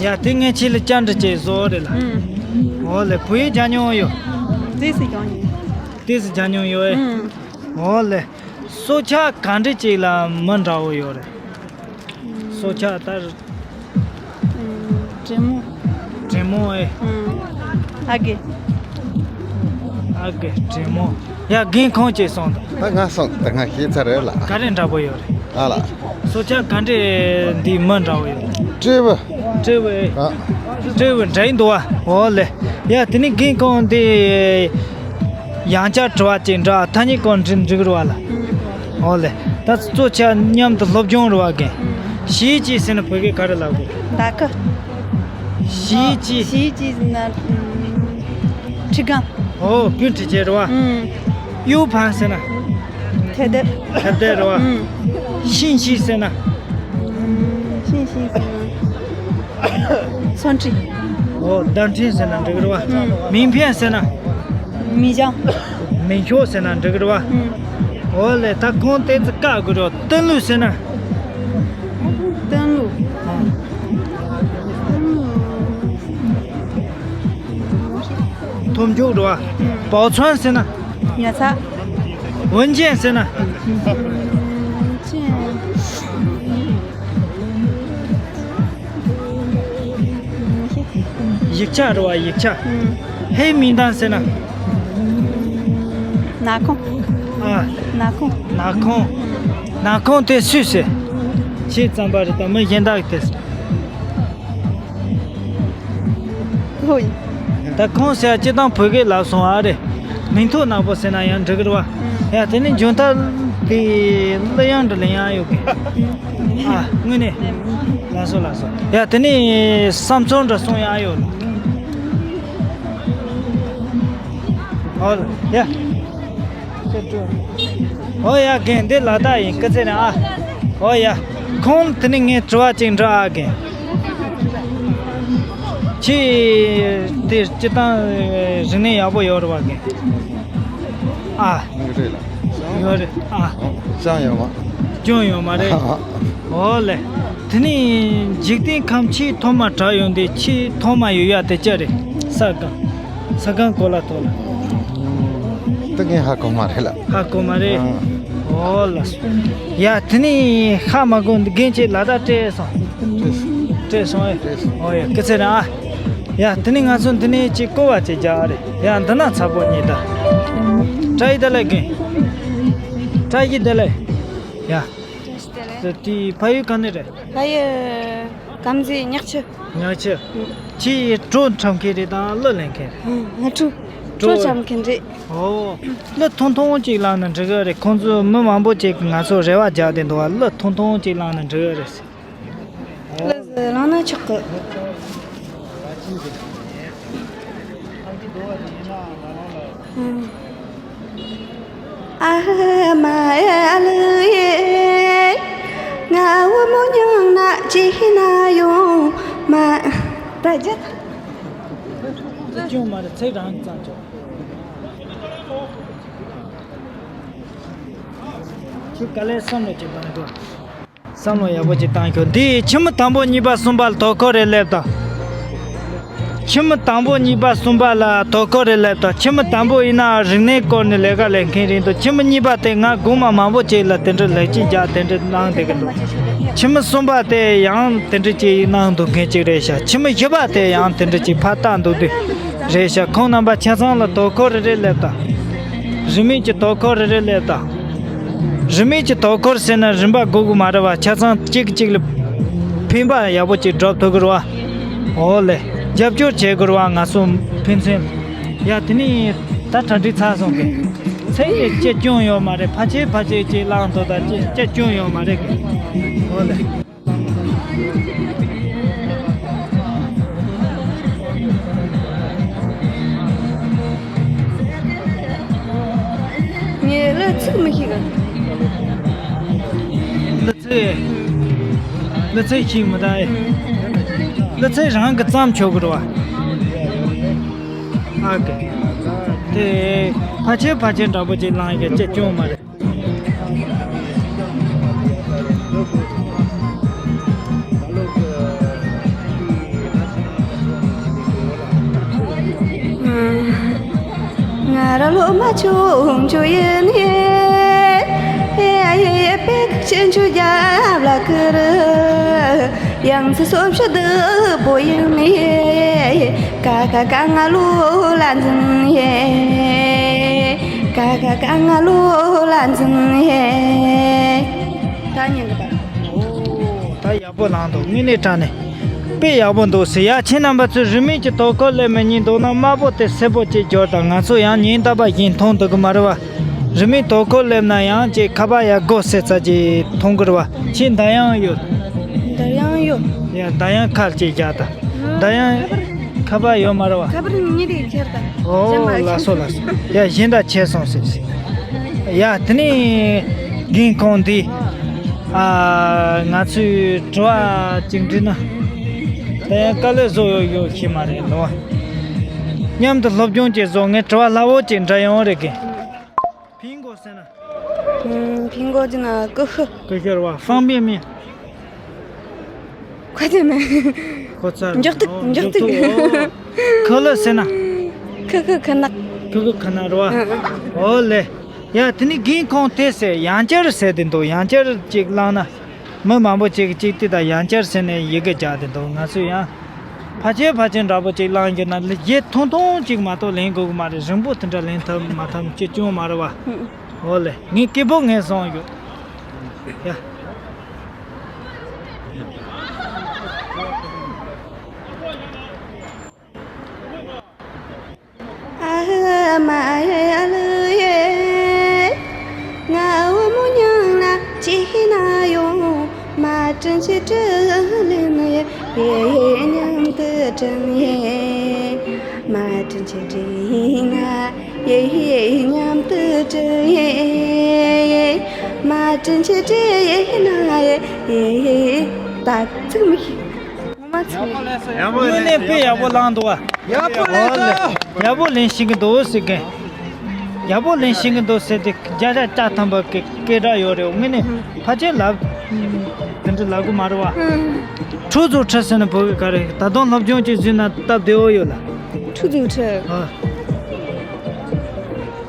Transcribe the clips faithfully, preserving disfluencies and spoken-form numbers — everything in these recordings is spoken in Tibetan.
ཡ་དེ་ངས་ཁྱེད་ལ་བཅར་འདྲི་བྱས་བཟོ་རེད་ལ། ཨུམ། འོ་ལེ། བོད་ཡིག་སྦྱང་མྱོང་ཡོད། ཏོག་ཙམ་སྦྱངས་ཡོད། ཏོག་ཙམ་སྦྱང་མྱོང་ཡོད་ཨེ། ཨུམ། འོ་ལེ། སྲོག་ཆགས་ག་འདྲ་ཅིག་ལ་མི་འདྲ་བོ་ཡོད་རེད། སྲོག་ཆགས་ད། ཨུམ། དྲེད་མོང་། དྲེད་མོང་ཨེ། ཨུམ། ཨ་རྒས། ཨ་རྒས་དྲེད་མོང་། ཡ་རྒན་ཁོང་ཅིག་སོང་དང་། ད་ང་སོང་ད་ང་ཤེས་ཚར་རེད་ལ། ག་རེ་འདྲ་པོ་ཡོད་རེད། ཨ་ལ། སྲོག་ཆགས་ག་འདྲས་འདི་མི་འདྲ་བོ་ཡོད། སྤྲེའུ། སྤྲེའུ་ཨེ། ཨ། སྤྲེའུ་འདྲ་ཡིན་འདུག་བ། འོ་ལེ། ཡ་དེ་ནི་རྒན་ཁོང་འདི། ཡང་བསྐྱར་དྲི་བ་ཅིག་འདྲ་ཐ་སྙད་ཀྱང་འགྲིག་འགྲིག་རུ་བ་ལ། འོ་ལེ། ད་གཙོ་ཆེ་མཉམ་དུ་སློབ་སྦྱོང་རུ་བ་རྒན། གཞས་ཅིག་ཟེར་ན་བོད་སྐད་ག་རེ་ལབ་དགོས། ད་ག་གཞས་ཅིག་གཞས་ཅིག་ཟེར་ན། ཁྲི་སྒང་། ཨོ་བུ་ཁྲི་ཆེ་རུ་བ། གཡུ་བན་ཟེར་ན། ཐེབས་རྡེབ། ཐེབས་རྡེབ་རེད་བ། ཤིང་ཤིང་ཟེར་ན། ཤིང་ཤིང་ཟེར་ན། ཚོན་ཁྲི། ཨོ་ཟླ་ཕྲན་ཟེར་ན་འགྲིག་རེད་བ། མིང་ཕན་ཟེར་ན། མིང་བྱང་། མིང་ཤོག་ཟེར་ན་འགྲིག་རེད་བ། ཨོ་ལེ་ད་ཁོང་ཏོག་ཙམ་བཀག་དགོས་རེད་བ། སྟོན་ལུག་ཟེར་ན། སྟོན་ལུག་ཐོམ་ཅུག་རེད་བ། བའོ་ཚོན་ཟེར་ན། ཉ་ཚ། ཝུན་ཅན་ཟེར་ན། ཅན། ཡིག་ཆ་རེད་བ་ཡིག་ཆ། ཧེ་མིང་དང་ཟེར་ན། ནག་ཁུང་། ཨ། ནག་ཁུང་། ནག་ཁུང་། ནག་ཁུང་དེ་སུས་ཟེར། ཁྱེད་ཙམ་པ་རེད་ད་མི་གཞན་དག་དེ་ཟེར། ཧོ། ད་ཁོང་ཟེར་སྤྱི་བཏང་བོད་སྐད་ལབ་སོང་ཨ་རེ། མིང་ཐོ་ནག་པོ་ཟེར་ན་ཡང་འགྲིག་གི་རེད་བ། ཡ་དེ་ནི་འཇོན་ཐབས་དེ་གླུ་དབྱངས་འདྲ་ལེན་ཡག་ཡོད་གི། ཨ་དངོས་གནས། ལགས་སོ་ལགས་སོ། ཡ་དེ་ནི་བསམ་ཚུལ་འདྲ་གསུང་ཡག་ཡོད་ལ། ཨོ་ལ་ཡ། ཨོ་ཡ་རྒན་འདི་ལ་དྭགས་ཡིན་སྐུ་ཚེ་རིང་ཨ། ཨོ་ཡ། ཁོང་དེ་ནི་ངས་དྲི་བ་ཅིག་འདྲི་ཨ་རྒན། ཁྱེད་དེ་སྤྱི་བཏང་རིག་གནས་ཡག་པོ་ཡོད་རེད་བ་རྒན། ཨ། ཡོད་རེད་ལ། ཡོད་རེད་ཨ། ཅང་ཡོད་མ། ཅང་ཡོད་མ་རེད། ཨོ་ལེ། དེ་ནི་འཇིག་རྟེན་ཁམས་ཁྱེད་ཐོག་མ་དྲག་ཡོང་དུས་ཁྱེད་ཐོག་མ་ཡོད་ཡ་དེ་ཅི་རེད། ས་སྒང་། ས་སྒང་གོ་ལ་ཐོག་ལ། ད་ངས་ཧ་གོ་མ་རེད་ལ། ཧ་གོ་མ་རེད། ཨ། ཨོ་ལ། ཡ་དེ་ནི་ཧ་མ་གོ་འདི་རྒན་ཁྱེད་ལ་དྭགས་སྤྲད་སོང་། སྤྲད་སོང་ཨེ། སྤྲད་སོང་། ཨོ་ཡ་སྐུ་ཚེ་རིང་ཨ། ཡ་དེ་ནི་ང་ཚོ་འདི་ནས་ཅིག་བསྐོར་བ་ཅིག་རྒྱག་རེད། ཡ་འདི་ན་ཚ་པོ་གཉིས་ད། བཀྲ་ཤིས་བདེ་ལེགས་རྒན། བཀྲ་ཤིས་བདེ་ལེགས། ཡ། བཀྲ་ཤིས་བདེ་ལེགས། དེ་ཕ་ཡུལ་ག་ནས་རེད། ཕ་ཡུལ་དཀར་མཛེས་ཉག་ཆུ། ཉག་ཆུ། ཁྱེད་བྲོ་འཁྲབ་མཁན་རེད་དང་གླུ་ལེན་མཁན་རེད། ང་བྲོ། བྲོ་འཁྲབ་མཁན་རེད། ཨོ། གླུ་ཐུང་ཐུང་ཅིག་བླངས་ན་འགྲིག་གི་རེད། ཁོང་ཚོ་མི་མང་པོ་ཅིག་ང་ཚོ་རེ་བ་རྒྱག་བསྡད་འདུག་བ། གླུ་ཐུང་ཐུང་ཅིག་བླངས་ན་འགྲིག་གི་རེད། གླུ་བླངས་ན་ཆོག་གི། ཨ་མ་ཨ་ལུ་ཡེ། ང་བུ་མོ་མྱངས་ན་ཅི་ན་ཡོང་མ། ད་རྒྱ། ཅི་ཡོང་མ་རེད་ཚེ་རང་གི་ཙམ་ཆོག་ཁྱོད་ག་ལེར་བསམ་བློ་ཅིག་བཏང་ཤོག་བསམ་བློ་ཡག་པོ་ཅིག་བཏང་ཤོག་འདི་ཁྱིམ་མི་དང་པོ་གཉིས་པ་གསུམ་པ་ལ་དོ་ཁུར་རེ་སླེབས་དང་། ཁྱིམ་མི་དང་པོ་གཉིས་པ་གསུམ་པ་ལ་དོ་ཁུར་རེ་སླེབས་དང་། ཁྱིམ་མི་དང་པོ་ཡིན་ན་རིག་གནས་སྐོར་ནས་ལས་ཀ་ལས་མཁན་རེད་འདུག་ཁྱིམ་མི་གཉིས་པ་དེ་ང་སྒོ་མ་མང་པོ་ཅིག་ལ་དེ་འདྲ་ལས་བྱེད་རྒྱག་དེ་འདྲ་གནང་བསྡད་ཀྱི་འདུག་ཁྱིམ་མི་གསུམ་པ་དེ་ཡང་དེ་འདྲ་ཅིག་གནང་འདུག་མཁན་ཅིག་རེད་ཤག་ཁྱིམ་མི་བཞི་པ་དེ་ཡང་དེ་འདྲ་ཅིག་ཕར་བལྟ་འདུག་དུས་རེད་ཤག་ཁོང་རྣམ་པ་ཆ་ཚང་ལ་དོ་ཁུར་རེ་རེ་སླེབས་དང་། རིན་མེད་ཀྱི་དོ་ཁུར་རེ་རེ་སླེབས་དང་། རིན་མེད་ཀྱི་དོ་ཁུར་ཟེར་ན་རིན་པ་དགོས་ཀྱི་མ་རེད་བ། ཆ་ཚང་གཅིག་གཅིག་ལ་ཕན་པ་ཡག་པོ་ཅིག་སྒྲུབ་ཐུབ་ཀྱི་རེད་བ། འོ་ལེ། རྒྱབ་སྐྱོར་བྱེད་དགོས་རེད་བ་ང་ཚོ་ཕན་ཚུན། ཡ་དེ་ནས་ད་གྲ་སྒྲིག་ཚར་སོང་གི། ཚེ་ཡི་སྐྱིད་སྐྱོང་ཡོད་མ་རེད། ཕལ་ཆེར་ཕལ་ཆེར་ཅིག་བླངས་འདུག་ད་ཅིག་སྐྱིད་སྐྱོང་ཡོད་མ་རེད་གི། འོ་ལེ། ངས་གླུ་ཚིག་མི་ཤེས་གི། གླུ་ཚིག་གླུ་ཚིག་ཤེས་མི་ད་ཨེ། གླུ་ཚིག་རང་གི་བརྩམས་ཆོག་གི་རེད་བ། ཨ་ཀེ། དེ་ཕལ་ཆེར་ཕལ་ཆེར་འདྲ་པོ་ཅིག་བླངས་ཡོད་ཀྱི་སྐྱོན་མ་རེད། ར་ལོ་མ་ཆུང་ཆུང་ཡིན་ཧེ། ཧེ་ཧེ་ཧེ་པེ་ཁ་ཆེན་ཆུ་རྒྱབ་ལ་ཁུར། ཡང་ཚི་སོ་ཕྱི་དུ་པོ་ཡིན་ཧེ། ཀ་ཁ་ཀ་ང་ལོ་ལ་འཛིན་ཧེ། ཀ་ཁ་ཀ་ང་ལོ་ལ་འཛིན་ཧེ། ད་ཉན་གི་ད། ད་ཡག་པོ་ལངས་འདུག་དངོས་གནས་དྲང་གནས། དཔེ་ཡག་པོ་འདུག་ཟེར། ཡ་ཁྱེད་རྣམ་པ་ཚོས་རི་མོ་གི་དོ་ཁུར་སླེབས་མི་ཉན་འདུག་ན་དམར་པོ་དེ་སེར་པོ་གཅིག་སྦྱོར་དང་། ང་ཚོ་ཡང་ཉིན་རྟག་པ་བཞིན་མཐོང་འདུག་གི་མ་རེད་བ། རི་མོ་དོ་ཁུར་སླེབས་ན་ཡང་ཅིག་ཁ་པར་ཡར་སྒོ་ཟེར་ཙམ་ཅིག་མཐོང་གི་རེད་བ། ཁྱེད་འདར་དབྱངས་ཡོད། འདར་དབྱངས་ཡོད། ཡ་འདར་དབྱངས་ཁ་ཅིག་རྒྱག་དང་། འདར་དབྱངས་ཁ་པར་ཡོད་མ་རེད་བ། ཁ་པར་ཉིད་ལས་ཁྱེར་དང་། ཨོ་ལགས་སོ་ལགས་སོ། ཡ་གཞན་དག་ཁྱེར་སོང་ཟེར་ཟེར། ཡ་དེ་ནས་རྒན་ཁོང་འདི། ཨ། ང་ཚོས་དྲི་བ་ཅིག་འདྲི་ན། ད་ཡང་དཀའ་ལས་བཟོ་ཡོད་ཡོད་ཤེས་མ་རེད་ལོ། མཉམ་དུ་སློབ་སྦྱོང་ཅིག་བཟོ། ངས་དྲི་བ་སླ་བོ་ཅིག་འདྲི་ཡོང་རེད་གི། 苹果ཟེར་ན། 嗯，苹果ཟེར་ན་ཀུ་ཤུ། ཀུ་ཤུ་རེད་བ། 方便面。 ཁ་ཅིག་མེད། ཁོ་ཚར། མགྱོགས་ཐུག་མགྱོགས་ཐུག་ཨོ། ཁུ་ལུ་ཟེར་ན། ཁུ་ཁུ་ཁུ་ནག་ཁུ་ཁུ་ཁུ་ནག་རེད་བ། ཨ། ཨོ་ལེ། ཡ་དེ་ནི་རྒན་ཁོང་དེ་ཟེར་ཡང་བསྐྱར་ཟེར་དེ་འདུག་ཡང་བསྐྱར་ཅིག་བླངས་ན། མི་མང་པོ་ཅིག་ཅིག་དེ་དང་ཡང་བསྐྱར་ཟེར་ནས་ཡི་གེ་རྒྱག་དེ་འདུག་ང་ཚོས་ཡང་། ཕལ་ཆེར་ཕལ་ཆེར་འདྲ་པོ་ཅིག་བླངས་ཡོད་ན་ལེ། ཡེ་ཐུང་ཐུང་ཅིག་མ་གཏོགས་ལེན་དགོས་ཀྱི་མ་རེད། རིང་པོ་དེ་འདྲ་ལེན་ཐུབ་མ་ཐུབ་ཅི་ཅུང་མ་རེད་བ། ཨོ་ལེ། ངས་སྐད་པོ་ངས་སོང་ཡོད། ཡ། ཨ་ཧ་མ་ཧེ་ཨ་ལུ་ཡེ། ང་བུ་མོ་མྱང་ན་ཅི་ན་ཡོང་། མ་དྲན་ཆེ་དྲི་ལེན་ཡེ་ཡེ་མཉམ་དུ་དྲན་ཡེ། མ་དྲན་ཆེ་དྲི་ན་ཡེ་ཡེ་མཉམ་དུ་དྲན་ཡེ། མ་དྲན་ཆེ་དྲི་ན་ཡེ་ཡེ། ད་ཚིག་མི་ཤེས། ངོ་མ་ཚིག་མི་ཤེས། ཡག་པོ་ལས། དངོས་གནས་དཔེ་ཡག་པོ་བླངས་འདུག་བ། ཡག་པོ་ལས་འདུག་ཡག་པོ་ལེན་ཤེས་ཀྱི་འདུག་ཟེར་གི། ཡག་པོ་ལེན་ཤེས་ཀྱི་འདུག་ཟེར་དེ་བརྒྱ་ཆ་བརྒྱ་ཐམ་པ་གི་སྐད་གྲགས་ཡོད་རེད། དངོས་གནས་ཕལ་ཆེར་ལབ། དེ་འདྲ་ལབ་གི་མ་རེད་བ། ཁྲུ་ཚོ་ཁྲི་ཟེར་ན་བོད་སྐད་ག་རེ། ད་དུང་སློབ་སྦྱོང་ཅིག་བཟོས་ན་སྟབས་བདེ་བོ་ཡོད་ལ། ཁྲུ་ཚོ་ཁྲི།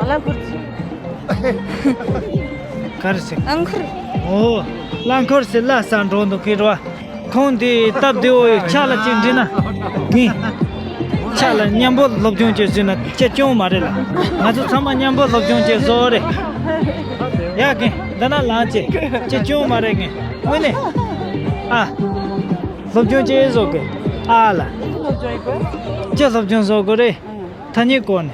ཨ། ག་རེ་ཟེར། རླངས་འཁོར། ཨོ། རླངས་འཁོར་ཟེར་ལ་ས་འགྲོ་འདུག་གི་རེད་བ། ཁོང་འདི་སྟབས་བདེ་བོ་ཡོད། ཕྱག་ལ་ཅིག་འདྲི་ན། རྒན། ཕྱག་ལ་མཉམ་པོ་སློབ་སྦྱོང་བྱེད་ཟེར་ན་ཅི་ཅུང་མ་རེད་ལ། ང་ཚོ་ཚང་མ་མཉམ་པོ་སློབ་སྦྱོང་བྱེད་བཟོ་རེད། ཡ་རྒན། འདི་ན་ལངས་ཅིག་ཅི་ཅུང་མ་རེད་རྒན། དངོས་གནས། ཨ། སློབ་སྦྱོང་བྱེད་བཟོ་གི། ཨ་ལ། ཅི་སློབ་སྦྱོང་བཟོ་དགོས་རེད། ཐ་སྙད་སྐོར་ནས།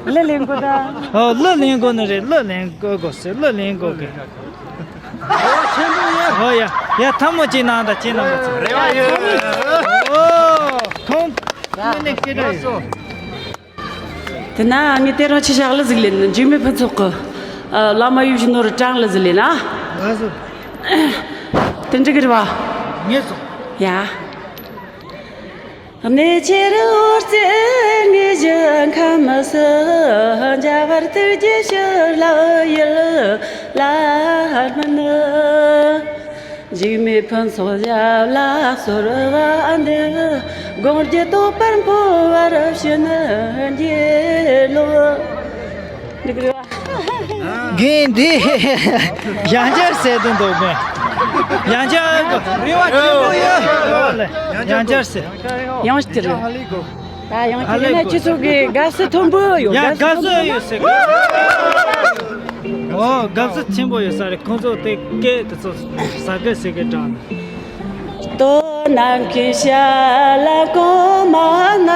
གླུ་ལེན་དགོས་ད། ཨོ་གླུ་ལེན་དགོས་ནི་རེད། གླུ་ལེན་དགོས་དགོས་ཟེར། གླུ་ལེན་དགོས་གི། ཨོ་ཡ་ཡ་ཐལ་མོ་ཅིག་གནང་དང་ཁྱེད་རྣམ་པ་ཚོ། རེ་བ་ཡོད། ཨོ་ཁོང་དངོས་གནས་སྐད་གྲགས་ཡོད། དེ་ན་ངས་དེ་རིང་ཆི་ཞག་གླུ་ཟིག་ལེན་ནི། འཇིགས་མེད་ཕུན་ཚོགས་ཀྱི་བླ་མ་ཡིད་བཞིན་ནོར་བུ་བྲང་གླུ་ཟིག་ལེན་ན། ལགས་སོ། དེ་འགྲིག་གི་རེད་བ། ངས་སོ། ཡ། གནས་ཆེར་འོད་ཟེར་དངོས་བཞིན་ཁམས་སུ། འཇའ་བར་ཐུགས་རྗེ་ཕྱིར་ལ་ཡིད་ལ་སྨིན། འཇིགས་མེད་ཕུན་ཚོགས་ཞབས་ལ་གསོལ་བ་འདེབས། དགོངས་བརྒྱུད་རྟོགས་པར་འཕོ་བར་ཕྱིན་གྱི་ལོ། འདི་གི་རེད་བ། རྒན་འདི་ཡང་བསྐྱར་ཟེར་དུ་འདུག་གོ། ཡང་བསྐྱར་གོ། རེ་བ་ཆེན་པོ་ཡོད། ཡང་བསྐྱར་ཟེར། ཡང་བསྐྱར། ད་ཡང་བསྐྱར་ན་ཁྱེད་ཚོ་གི་དགའ་བསུ་མཐོན་པོ་ཡོད། ཡ་དགའ་བསུ་ཡོད་ཟེར་གི། ཨོ་དགའ་བསུ་ཆེན་པོ་ཡོད་ས་རེད། ཁོང་ཚོ་དེ་སྐད་དེ་ཚོ་ཟ་གི་ཟེར་གི་དྲང་། ལྟོ་ནམ་མཁའི་ཞལ་ལ་གོང་མ་ན།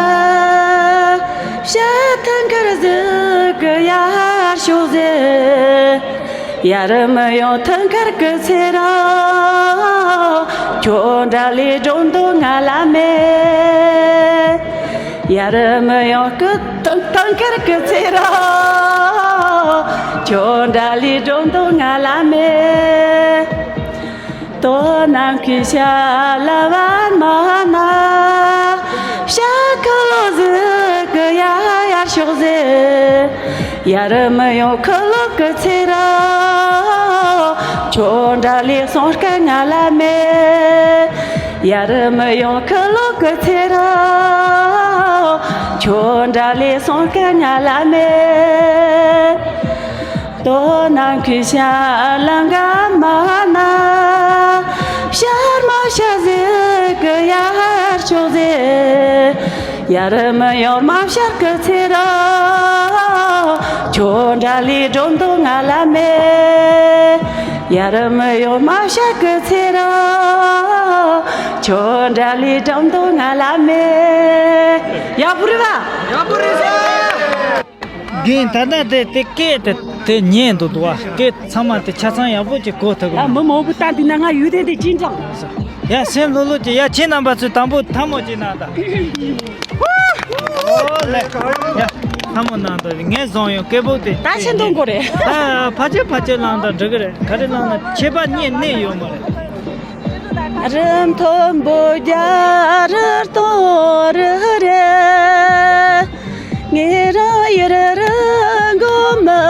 བྱ་ཐང་དཀར་གཟིག་གི་ཡར་ཤོག་ཟེར། ཡར་མི་ཡོང་ཐང་དཀར་གི་ཚེ་རིང་། ཁྱོད་འདྲ་ལས་སྒྲོ་འདོགས་ང་ལ་མེད། ཡར་མི་ཡོང་སྐུ་ཐང་དཀར་གི་ཚེ་རིང་། ཁྱོད་འདྲ་ལས་སྒྲོ་འདོགས་ང་ལ་མེད། ལྟོ་ནམ་མཁའི་ཞལ་ལ་པདྨ་ན། བྱ་ཁ་ལོ་གཟིག་གི་ཡར་ཡར་ཤོག་ཟེར། ཡར་མི་ཡོང་ཁ་ལོ་གི་ཚེ་རིང་། ཁྱོད་འདྲ་ལས་སོང་སྐད་ང་ལ་མེད། ཡར་མི་ཡོང་ཁ་ལོ་གི་ཚེ་རིང་། ཁྱོད་འདྲ་ལས་སོང་ཀ་ཉ་ལ་མེད། དོ་ན་ཁུ་ཤ་ལང་ག་མ་ན། ཤར་མ་ཤ་ཟེ་གི་ཡར་ཕྱོགས་ཟེ། ཡར་མི་ཡོང་མ་ཤར་གི་ཚེ་ར། ཁྱོད་འདྲ་ལས་སྒྲོན་དོ་ང་ལ་མེད། ཡར་མི་ཡོང་མ་ཤར་གི་ཚེ་ར། ཁྱོད་འདྲ་ལས་སྒྲོན་དོ་ང་ལ་མེད། ཡག་པོ་རེད་བ། ཡག་པོ་རེད་ཟེར། རྒན་ད་ལྟ་དེ་དེ་སྐད་དེ་དེ་ཉན་འདུག་འདུག་བ། སྐད་ཚང་མ་དེ་ཆ་ཚང་ཡག་པོ་ཅིག་གོ་ཐུབ་གི་ཨ། མི་མང་པོ་ལྟ་འདུག་ན་ང་ཡུལ་དེ་དེ་ཅི་འདྲ། ཡ་སེམས་ལྷོད་ལྷོད་ཅིག། ཡ་ཁྱེད་རྣམ་པ་ཚོས་དང་པོ་ཐལ་མོ་ཅིག་གནང་དང་། ཨོ་ལེ། ཡ་ཐལ་མོ་གནང་དང་། ངས་བཟང་ཡོང་སྐད་པོ་དེ་ད་ཆེ་འདོན་དགོས་རེད། ད་ཕ་ཆེ་ཕ་ཆེ་བླངས་དང་འགྲིག་གི་རེད། ག་རེ་བླངས་ན་ཁྱད་པར་རྙེད་གནས་ཡོད་མ་རེད། རི་མཐོན་པོ་རྒྱ་རི་སྟོང་རི་རེད། ངེད་རང་ཡུལ་རི་མགོ་མི་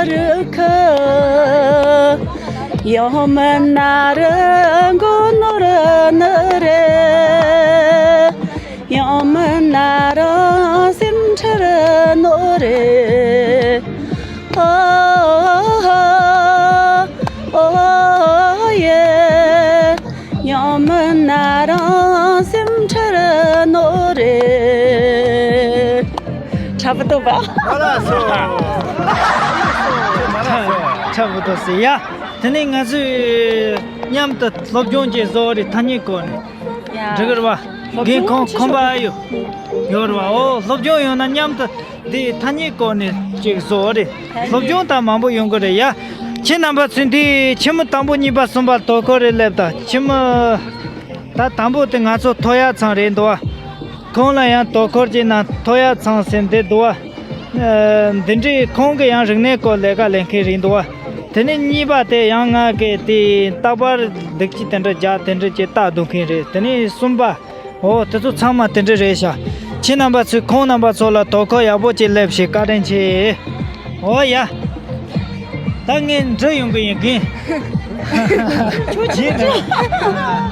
རི་ཁ། ཡང་མིན་ན་རི་མགོ་ནོར་ནི་རེད། ཡང་མིན་ན་རང་སེམས་ཁྲལ་ནོར་རེད། ཨོ་ཨོ་ཡེ། ཡང་མིན་ན་རང་སེམས་ཁྲལ་ནོར་རེད། འཁྲབ་ཏོ་བ། ཁྲབ་ཏོ་སི་ཡ། དེ་ནས་ང་ཚོས་མཉམ་དུ་སློབ་སྦྱོང་བྱེད་བཟོ་རེད། ཐ་སྙད་སྐོར་ནས། ཡ། འགྲིག་གི་རེད་བ། སློབ་རྒན་ཁོང་སྦྱོང་ཁོམ་པ་ཡོད་ཡོད་རེད་བ། ཨོ་སློབ་སྦྱོང་ཡོང་ན་མཉམ་དུ་འདི་ཐ་སྙད་སྐོར་ནས་ཅིག་བཟོ་རེད། སློབ་སྦྱོང་ད་མང་པོ་ཡོང་གི་རེད་ཡ། ཁྱེད་རྣམ་པ་ཚོས་འདི་ཁྱི་མོ་དང་པོ་གཉིས་པ་གསུམ་པ་དོ་ཁུར་རེ་སླེབས་དང་། ཁྱི་མོ་ད་དང་པོ་དེ་ང་ཚོ་ཐོ་ཡ་ཚང་རེད་འདུག་བ། ཁོང་ལ་ཡང་དོ་ཁུར་གྱི་ནང་ཐོ་ཡ་ཚང་ཟེར་འདི་འདུག་བ། ཨ། འདི་འདྲའི་ཁོང་གི་ཡང་རིག་གནས་སྐོར་ལས་ཀ་ལས་མཁན་རེད་འདུག་བ། དེ་ནས་གཉིས་པ་དེ་ཡང་ང་གི་དེ་རྟག་པར་སྡིག་ཅིག་དེ་འདྲ་རྒྱག་དེ་འདྲ་ཅིག་ལྟ་སྡོད་མཁན་རེད། དེ་ནས་གསུམ་པ། ཨོ་དེ་ཚོ་ཚང་མ་དེ་འདྲ་རེད་ཤག། ཁྱེད་རྣམ་པ་ཚོས་ཁོང་རྣམ་པ་ཚོ་ལ་དོ་ཁུར་ཡག་པོ་ཅིག་སླེབས་ཤིག། བཀའ་དྲིན་ཆེ། ཨོ་ཡ། ད་ངས་འདྲི་ཡོང་གི་ཡིན་རྒན། ཁྱོད་ཆོས་ཆོས།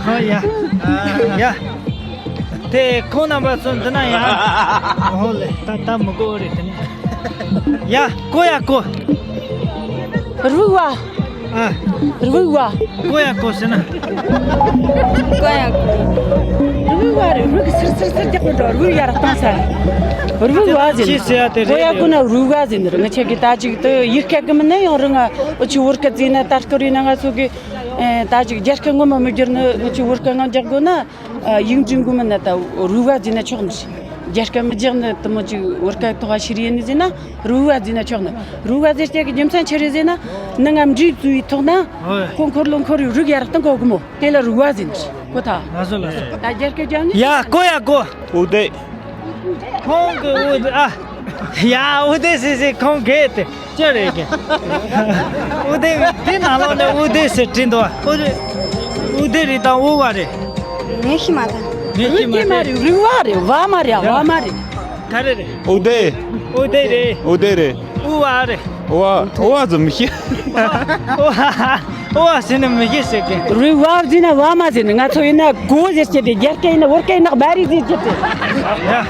ཨོ་ཡ། ཡ། དེ་ཁོང་རྣམ་པ་ཚོ་འདི་ན་ཡང་། ཨོ་ལེ། ད་ད་མི་གོ་རེད་དེ་ནས། ཡ། ཀོ་ཡ་ཀོ། རུ་བ། ཨ། རུ་བ། ཀོ་ཡ་ཀོ་ཟེར་ན། ཀོ་ཡ་ཀོ། རུ་བ་རེད། རུ་གི་སིར་སིར་སིར་རྒྱག་གི་འགྲོ། རུ་ཡར་བཏང་ས་རེད། རུ་བ་ཟེར་ནི། ཅི་ཟེར་ཡ་དེ་རེད། ཀོ་ཡ་ཀོ་ན་རུ་བ་ཟེར་ནི་རེད། ང་ཆེ་གི་ད་ཅིག་ཏུ་ཡིག་སྐད་གི་མིན་ན་ཡང་རུ་ང་འུ་ཆུ་བོར་སྐད་ཟེར་ན། ད་སྐོར་ཡིན་ན་ང་ཚོ་གི་ད་ཅིག་རྒྱ་སྐད་ངོ་མ་མི་འགྱུར་ནི། འུ་ཆུ་བོར་སྐད་ངང་རྒྱག་དགོས་ན། ཨ། ཡིག་འབྲི་དགོས་མིན་ན་ད་རུ་བ་ཟེར་ན་ཆོག་ནི་རེད། རྒྱ་སྐད་མི་རྒྱག་ནི་དེ་མོ་ཅིག་བོར་སྐད་ཐོག་ཤི་རི་ཡིན་ནི་ཟེར་ན། རུ་བ་ཟེར་ན་ཆོག་ནི། རུ་བ་ཟེར་སྐད་གི་རྒྱུ་མཚན་ཆི་རེད་ཟེར་ན། ནི་ང་འབྲི་བཙུགས་ཡི་ཐོག་ན། ཨོ། ཁོ་འཁོར་ལོ་འཁོར་ཡི་རུག་ཡར་བཏང་གོ་གི་མོ། དེ་ལ་རུ་བ་ཟེར་ནི་རེད། ཀོ་ཐ། ལགས་སོ་ལགས་སོ། ད་རྒྱ་སྐད་རྒྱག་ནི། ཡ། ཀོ་ཡ་ཀོ། ཨུ་དེ། ཁོང་གི་ཨུ་དེ། ཨ། ཡ། ཨུ་དེ་ཟེར་ཟེར་ཁོང་གི་དེ་ཅི་རེད་གི། ཨུ་དེ་དེ་ནང་ལོགས་ནས་ཨུ་དེ་ཟེར་བྲིས་འདུག་ཨུ་དེ། ཨུ་དེ་རེད་དང་ཨུ་བ་རེད། ངས་ཤེས་མ་ཐལ། ངས་ཤེས་མ་ཐལ། རུ་བ་རེད། བ་མ་རེད། བ་མ་རེད། ག་རེ་རེད། ཨུ་དེ། ཨུ་དེ་རེད། ཨུ་དེ་རེད། ཨུ་བ་རེད། ཨུ་བ། ཨུ་བ་ཟེར་མི་ཤེས། ཨུ་བ། ཨུ་བ་ཟེར་ནི་མི་ཤེས་ཟེར་གི། རུ་བ་ཟེར་ན་བ་མ་ཟེར་ནི། ང་ཚོ་ཡིན་ན་གོ་ཟེར་གི་དེ། རྒྱ་སྐད་ཡིན་ན་བོར་སྐད་ཡིན་ན་མ་རེད་ཟེར་གི་དེ། ཡ།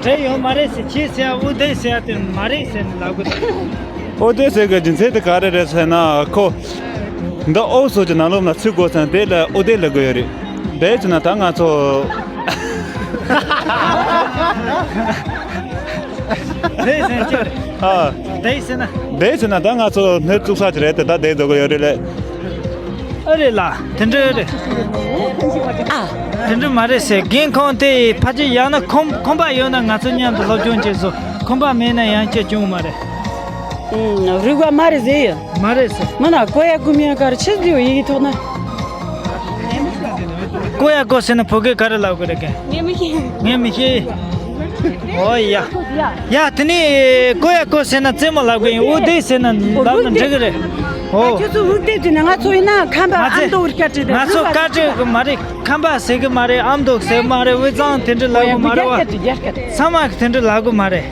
འདྲེ་ཡོད་མ་རེད་ཟེར། ཁྱེད་ཟེར་ཨུ་དེ་ཟེར་དེ་མ་རེད་ཟེར་ནི་ལབ་གི། ཨུ་དེ་ཟེར་གི་རྒྱུ་མཚན་དེ་ག་རེ་རེད་ཟེར་ན། ཁོ་འདི་ཨོ་སོ་ཀྱི་ནང་ལོགས་ན་ཚུད་དགོས་ཙང་དེ་ལ་ཨུ་དེ་ལབ་གི་ཡོད་རེད། དེ་ཟེར་ན་ད་ང་ཚོ། དེ་ཟེར་ན་ཅི་རེད། ཨ། དེ་ཟེར་ན། དེ་ཟེར་ན་ད་ང་ཚོ་སྣེ་བཙུགས་ས་ཅིག་རེད་དེ། ད་དེ་འགྲོ་གི་ཡོད་རེད་ལེ། ཨ་རེད་ལ། དེ་འདྲ་རེད། ཨ། དེ་འདྲ་མ་རེད་ཟེར། རྒན་ཁོང་དེ་ཕལ་ཆེར་ཡང་ན་ཁོམ་ཁོམ་པ་ཡོད་ན་ང་ཚོ་མཉམ་དུ་སློབ་སྦྱོང་བྱེད་བཟོ། ཁོམ་པ་མེད་ན་ཡང་བྱེད་བྱུང་མ་རེད། ཨུམ། རུ་བ་མ་རེད་ཟེར་ཡ། མ་རེད་ཟེར། མིན་ན་ཀོ་ཡ་ཀོ་མིན་ན་ག་རེ་ཆི་ཟེར་ཡོད་ཡིག་ཐོག་ན། ཀོ་ཡ་ཀོ་ཟེར་ན་བོད་སྐད་ག་རེ་ལབ་དགོས་རེད་ག། ངས་མི་ཤེས། ངས་མི་ཤེས། ཨོ་ཡ། ཡ། དེ་ནས་ཀོ་ཡ་ཀོ་ཟེར་ན་རྩེད་མོ་ལབ་དགོས་ཡིན། ཨུ་དེ་ཟེར་ན་ལབ་ན་འགྲིག་གི་རེད། ཨོ། ཁྱོད་ཚོ་ཨུ་དེ་ཟེར་ན། ང་ཚོ་ཡིན་ན་ཁམས་པ་ཨ་མདོ་བོར་སྐད་བྲིས་ཏེ། ང་ཚོ་སྐད་བྲིས་གི་མ་རེད། ཁམས་པ་ཟེར་གི་མ་རེད། ཨ་མདོ་ཟེར་གི་མ་རེད། དབུས་གཙང་དེ་འདྲ་ལབ་གི་མ་རེད་བ། རྒྱ་སྐད་བྲིས། རྒྱ་སྐད། ཚང་མ་གི་དེ་འདྲ་ལབ་གི་མ་རེད།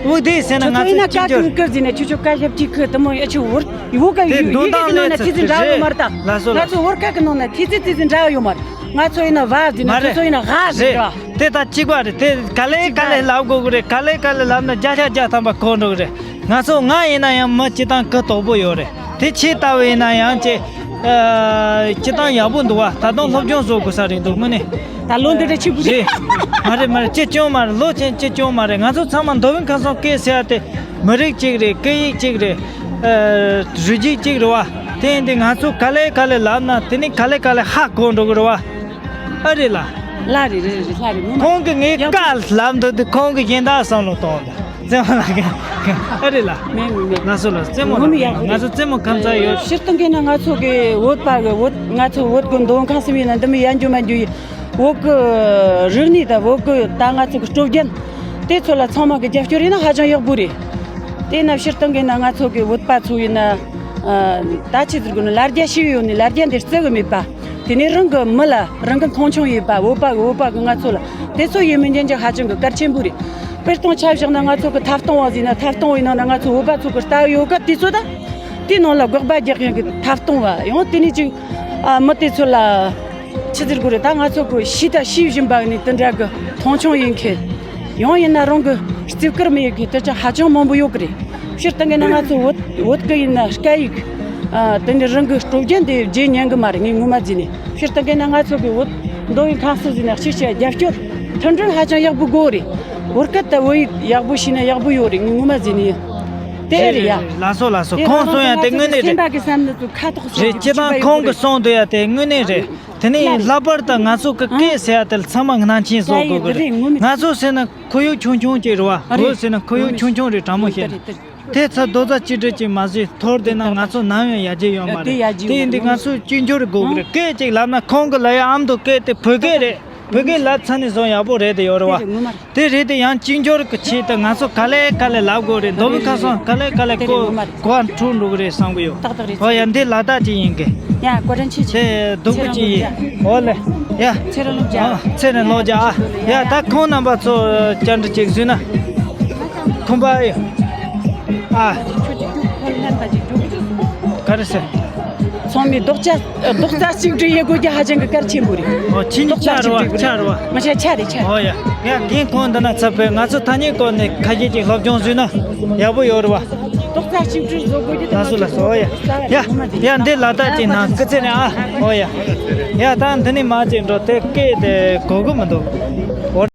ཨུ་དེ་ཟེར་ན་ང་ཚོ་ཡིན་ན་ཚོ་གཅིག་གྱུར། ཀ་ཀུན་ཀུར་ཟེར་ན་ཁྱོད་ཚོ་ཀ་ཞབས་ཀྱི་ཀུ་དེ་མོ་ཡ། ཆུ་བོར་ཡུ་ཀ་དེ་ཡུ་འདོན་ཡུ་ཀ་སྟངས་གི་ནང་ན་ལས་ཐི་ཚི་འདྲ་ཡོད་མ་རེད་ད། ལ་སོ་ལ། ང་ཚོ་བོར་ཀ་གི་ནང་ན་ཐི་ཚི་ཐི་ཚི་འདྲ་ཡོད་མ་རེད། ང་ཚོ་ཡིན་ན་བ་ཟེར་ན། མ་རེད། ཁྱོད་ཚོ་ཡིན་ན་ག་ཟེར། རེད། དེ་ད་གཅིག་པ་རེད། དེ་ག་ལེ་ག་ལེ་ལབ་དགོས་ཀྱི་རེད། ག་ལེ་ག་ལེ་ལབ་ན་བརྒྱ་ཆ་བརྒྱ་ཐམ་པ་གོ་འགྲོ་གི་རེད། ང་ཚོ་ང་ཡིན་ན་ཡང་མི་སྤྱི་བཏང་གུ་དོག་པོ་ཡོད་རེད། དེ་ཁྱེད་ལྟ་བུ་ཡིན་ན་ཡང་ཅེ། ཨ། སྤྱི་བཏང་ཡག་པོ་འདུག་བ། ད་དུང་སློབ་སྦྱོང་བཟོ་དགོས་ས་རེད་འདུག་དངོས་གནས། ད་ལོ་འདི་འདྲ་ཆེ་པོ་རེད། རེད། མ་རེད་མ་རེད། ཅི་སྐྱོན་མ་རེད། ལོ་ཆེན་ཅི་སྐྱོན་མ་རེད། ང་ཚོ་ཚང་མ་མདོ་དབུས་ཁམས་གསུམ་སྐད་ཟེར་ཡ་དེ་མི་རིགས་གཅིག་རེད། སྐད་ཡིག་གཅིག་རེད། ཨ། རུས་རྒྱུད་གཅིག་རེད་བ། དེ་ཡིན་དུས་ང་ཚོ་ག་ལེ་ག་ལེ་ལབ་ན་དེ་ནི་ག་ལེ་ག་ལེ་ཧ་གོ་འགྲོ་གི་རེད་བ། ཨ་རེད་ལ། ལ་རེད་རེད་རེད། ལ་རེད། ངོ་མ་ཁོང་གིས་ངའི་ཡག་པོ། བཀའ་ལབ་འདུག་དུས་ཁོང་གིས་གཞན་དག་བསམ་བློ་གཏོང་འདུག་བཙན་མ་ལགས་ཀྱིས། ཨ་རེད་ལ། མེད་མེད་མེད། ལགས་སོ་ལགས་སོ། བཙན་མ་ངོ་མ་ལགས་ཡག་པོ་ང་རེད། ཚོ་བཙན་མ་ཁམས་ཚ་ཡོད། སྤྱིར་བཏང་གི་ན་ང་ཚོ་གི་བོད་པ་གི་བོད། ང་ཚོ་བོད་གི་མདོ་ཁམས་སུ་ཡིན་ན་འདི་མི་ཡན་རྒྱུ་མ་རྒྱུ་ཡི་བོད་གི་རིག་གནས་དང་བོད་གི་ད་ང་ཚོ་གི་སྲོལ་རྒྱུན་དེ་ཚོ་ལ་ཚང་མ་གི་རྒྱབ་སྐྱོར་ཡིན་ན་ཧ་ཅང་ཡག་པོ་རེད། དེ་ན་སྤྱིར་བཏང་གི་ན་ང་ཚོ་གི་བོད་པ་ཚོ་ཡིན་ན། ཨ། ད་ཆི་ཟེར་དགོས་ན། ལ་རྒྱ་ཤི་ཡོད་ནི་ལ་རྒྱ་འདིར་བརྩི་གི་མེད་པ། དེ་ནས་རང་གི་མི་ལ་རང་གི་མཐོང་ཆུང་ཡོད་པ། བོད་པ་གི་བོད་པ་གི་ང་ཚོ་ལ་དེ་ཚོ་ཡིན་མིན་ཅན་ཅིག་ཧ་ཅང་གི་གལ་ཆེན་པོ་རེད། དཔེར་བཏང་ཆ་བཞག་ན་ང་ཚོ་གི་ཐབ་སྟོང་བ་ཟེར་ན། ཐབ་སྟོང་བའི་ནང་ན་ང་ཚོ་བོད་པ་ཚོ་གི་ལྟ་ཡོད་གི་དེ་ཚོ་ད་དེའི་ནང་ལ་དགག་པ་རྒྱག་མཁན་གི་ཐབ་སྟོང་བ་ཡང་དེ་ནས་ཅིག་ཨ། མི་དེ་ཚོ་ལ་ཆི་ཟེར་དགོས་རེད། ད་ང་ཚོ་གི་ཤེས་ད་ཤེས་བཞིན་པ་ནི་དེ་འདྲ་གི་མཐོང་ཆུང་ཡིན་མཁན། ཡང་ཡིན་ན་རང་གི་རྩིས་བཀུར་མི་ཡོད་མཁན་དེ་ཚོ་ཧ་ཅང་མང་པོ་ཡོད་གི་རེད། སྤྱིར་བཏང་གི་ན་ང་ཚོ་བོད་བོད་གི་ཡིན་ན་སྐད་ཡིག་ཨ། དེ་ནི་རང་གི་སྲོལ་རྒྱུན་དེ་བརྗེད་ཉན་གི་མ་རེད། ངས་ངོ་མ་བརྗེད་ནས། སྤྱིར་བཏང་གི་ན་ང་ཚོ་གི་བོད་མདོ་དབུས་ཁམས་གསུམ་ཟེར་ན་གཅིག་བྱས་རྒྱབ་སྐྱོར་མཐུན་སྒྲིལ་ཧ་ཅང་ཡག་པོ་དགོས་རེད། བོད་སྐད་དང་བོད་ཡིག་ཡག་པོ་ཤེས་ན་ཡག་པོ་ཡོད་རེད། ངས་ངོ་མ་བརྗེད་ནས་ཡིན། དེ་རེད་ཡ། ལགས་སོ་ལགས་སོ། དེ་ཁོང་གསུང་ཡ་དེ་དངོས་གནས་རེད། སེམས་པ་གི་བསམ་བློ་ཚོ་ཁ་དོག་རེད། སོགས་སྤྱི་བཏང་ཁོང་གི་གསུང་འདུག་ཡ་དེ་དངོས་གནས་རེད། དེ་ནས་ལྷག་པར་དུ་ང་ཚོ་གི་སྐད་ཟེར་ཡ་དེ་ཚང་མ་གི་ནང་ཆེན་བཟོ་དགོས་གི་རེད། ང་ཚོ་ཟེར་ན་ཁོར་ཡུག་ཆུང་ཆུང་ཅིག་རེད་བ། བོད་ཟེར་ན་ཁོར་ཡུག་ཆུང་ཆུང་རེད། དྲང་མོ་བཤད་ན། དེ་ཚོ་རྡོག་རྩ་གཅིག་སྒྲིལ་ཅིག་མ་བཟོས་ཐོར་དེ་ན་ང་ཚོ་ནམ་ཡང་ཡར་རྒྱས་ཡོང་མ་རེད། དེ་ཡིན་དུས་ང་ཚོས་སྐྱིན་འགྱུར་དགོས་གི་རེད། སྐད་ཅིག་ལབ་ན་ཁོང་གི་ལ་ཡ་ཨ་མདོ་སྐད་དེ་བོད་སྐད་རེད། བོད་སྐད་ལབ་ཚར་ནས་བཟུང་ཡག་པོ་རེད་དེ་ཡོད་རེད་བ། དེ་རེད་དེ་ཡང་གཅིག་འགྱུར་གྱི་ཆེད་དུ་ང་ཚོ་ག་ལེ་ག་ལེ་ལབ་དགོས་རེད། མདོ་དབུས་ཁམས་གསུམ་ག་ལེ་ག་ལེ་གོ་གོ་བ་འཁྲུག་འགྲོ་གི་རེད་བསམ་གི་ཡོད། ཏག་ཏག་རེད། ཨོ་ཡ། འདི་ལ་དྭགས་ཅིག་ཡིན་གི། ཡ། ཀོ་ཀྲན་ཆི་ཆི། དེ་སྡུག་པོ་ཅིག་ཡིན། ཨོ་ལེ། ཡ། ཚེ་རིང་ལོ་བརྒྱ། ཨ། ཚེ་རིང་ལོ་བརྒྱ། ཨ། ཡ། ད་ཁོང་རྣམ་པ་ཚོ་བཅར་འདྲི་ཅིག་ཞུས་ན། ཁོང་པ་ཨེ། ཨ། ག་རེ་ཟེར། ཚང་མས་རྡོག་རྩ་རྡོག་རྩ་གཅིག་སྒྲིལ་ཡེད་དགོས་རྒྱུ་ཧ་ཅང་གི་གལ་ཆེན་པོ་རེད། ཨོ། ཁྱེད་གཉིས་ཆ་རེད་བ། ཆ་རེད་བ། ང་ཆ་ཆ་རེད་ཆ། ཨོ་ཡ། ཡ། རྒན་ཁོང་འདི་ན་ཚབ་པས་ང་ཚོ་ཐ་སྙད་སྐོར་ནས་ཁ་ཤས་ཅིག་སློབ་སྦྱོང་ཞུས་ན་ཡག་པོ་ཡོད་རེད་བ། རྡོག་རྩ་གཅིག་སྒྲིལ་བཟོ་དགོས་རྒྱུ་དེ། ལགས་སོ་ལགས་སོ། ཨོ་ཡ། ཡ། ཡ། འདི་ལ་དྭགས་ཅིག་ནང་སྐུ་ཚེ་ནས། ཨ། ཨོ་ཡ། ཡ། ད་འདི་ནས་མར་ཅིག་འགྲོ། དེ་སྐད་དེ་གོ་གི་མི་འདུག